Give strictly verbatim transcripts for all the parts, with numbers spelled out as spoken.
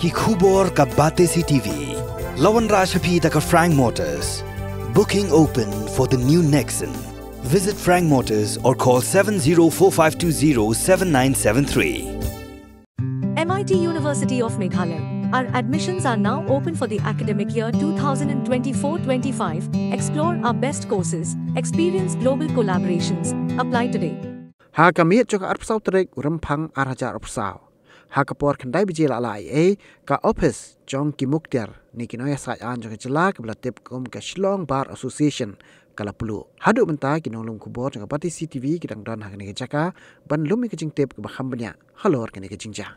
Ki khubor ka Batesi T V. La wanrah sha phi da ka Frank Motors. Booking open for the new Nexon. Visit Frank Motors or call seven zero four five two zero seven nine seven three. M I T University of Meghalaya. Our admissions are now open for the academic year two thousand twenty-four twenty-five. Explore our best courses, experience global collaborations. Apply today. Ha ka miet jong ka arphew saw tarik u Rymphang ar hajar arphew saw, ha ka por khyndai baje la lah ei ei, ka ophis jong ki muktiar ne ki nongïasaid aiñ jong ka jylla kaba la tip kum ka Shillong Bar Association ka la pluh. Haduh mynta ki nonglum khubor jong ka Batesi T V ki dang don ha kane ka jaka ban lum ïa ka jingtip kaba kham bniah halor kane ka jingjia.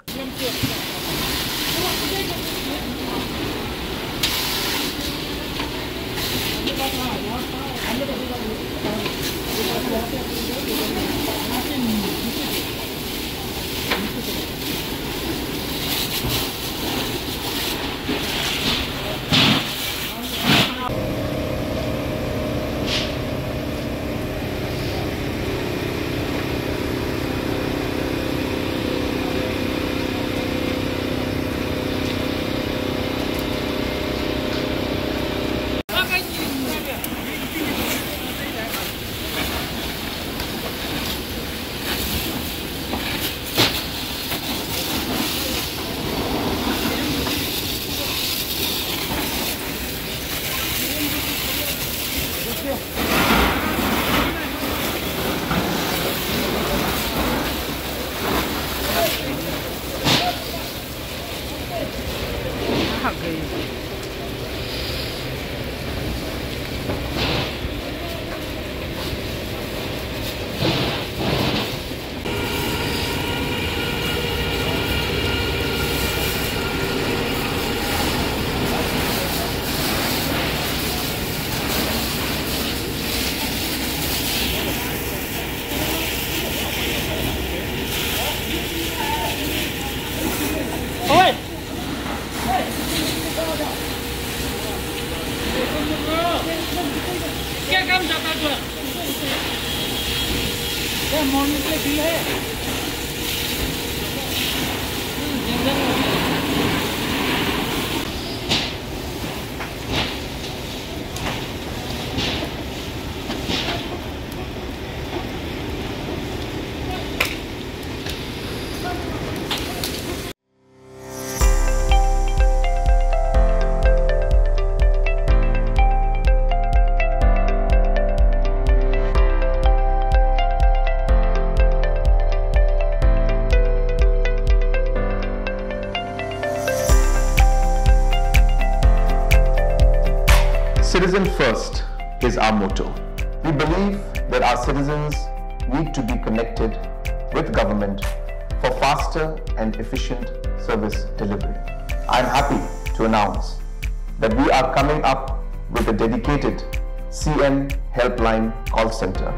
क्या काम जाता है? क्या मॉर्निंग के लिए बिल है? Citizen first is our motto. We believe that our citizens need to be connected with government for faster and efficient service delivery. I am happy to announce that we are coming up with a dedicated C M Helpline call center.